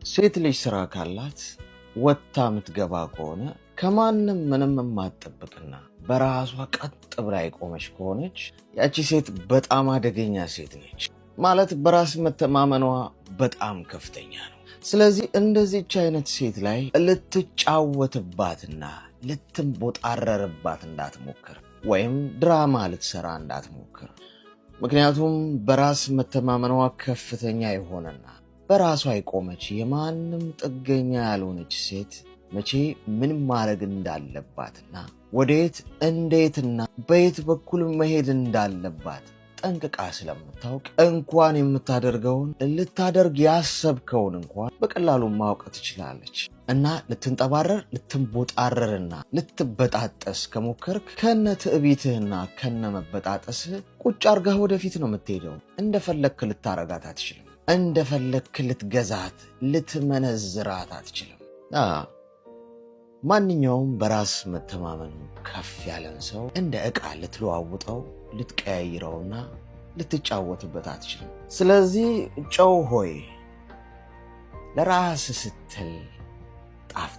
ሴት ልጅ ስራ ካላት፣ ወጥታ የምትገባ ከሆነ፣ ከማንም ምንም የማትጠብቅና በራሷ ቀጥ ብላ የቆመች ከሆነች ያቺ ሴት በጣም አደገኛ ሴት ነች። ማለት በራስ መተማመኗ በጣም ከፍተኛ ነው። ስለዚህ እንደዚች አይነት ሴት ላይ ልትጫወትባትና ልትንቦጣረርባት እንዳትሞክር ወይም ድራማ ልትሰራ እንዳትሞክር። ምክንያቱም በራስ መተማመኗ ከፍተኛ የሆነና በራሷ የቆመች፣ የማንም ጥገኛ ያልሆነች ሴት መቼ ምን ማድረግ እንዳለባትና ወዴት፣ እንዴትና በየት በኩል መሄድ እንዳለባት ጠንቅቃ ስለምታውቅ እንኳን የምታደርገውን ልታደርግ ያሰብከውን እንኳን በቀላሉ ማወቅ ትችላለች። እና ልትንጠባረር፣ ልትንቦጣረርና ልትበጣጠስ ከሞከርክ ከነ ትዕቢትህና ከነ መበጣጠስህ ቁጭ አርጋህ ወደፊት ነው የምትሄደው። እንደፈለግክ ልታረጋት አትችልም። እንደፈለግክ ልትገዛት፣ ልትመነዝራት አትችልም። ማንኛውም በራስ መተማመኑ ከፍ ያለን ሰው እንደ ዕቃ ልትለዋውጠው፣ ልትቀያይረውና ልትጫወትበት አትችልም። ስለዚህ ጨው ሆይ ለራስ ስትል ጣፍጥ።